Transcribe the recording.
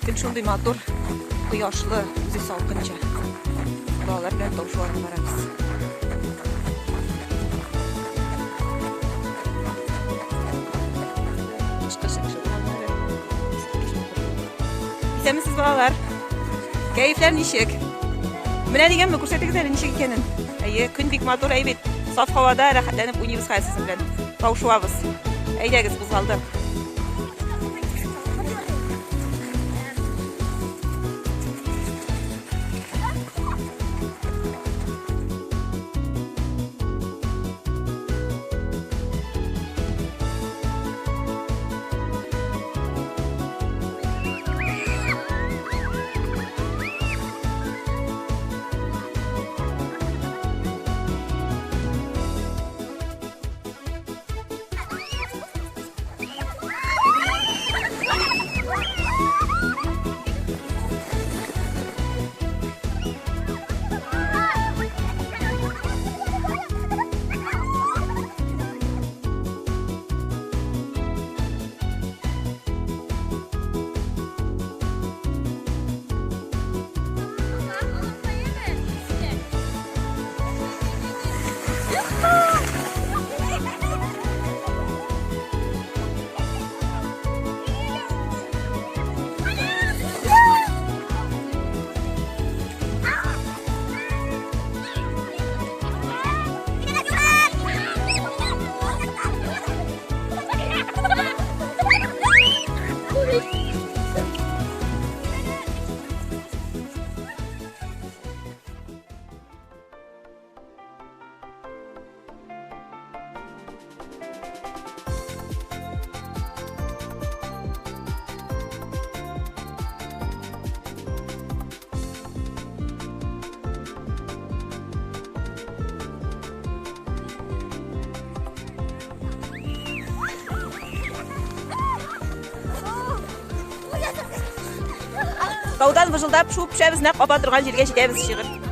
Көн шундый матур, кояшлы, үзе салкынча. Балалар белән тау шуарга барабыз. Кышкы чыгышы урманнары. Исәнмесез, балалар. Кәефләр ничек? Менә дигәнме, күрсәтегез әле ничек икәнен. Әйе, көн бик матур, әй бит. Саф һавада рәхәтләнеп уйныйбыз хәзер сезнең белән. Тау шуабыз. Әйдәгез, кузгалдык. Таудан выжылдап шуып төшәбез, нәкъ апа торган җиргә җитәбез чыгып.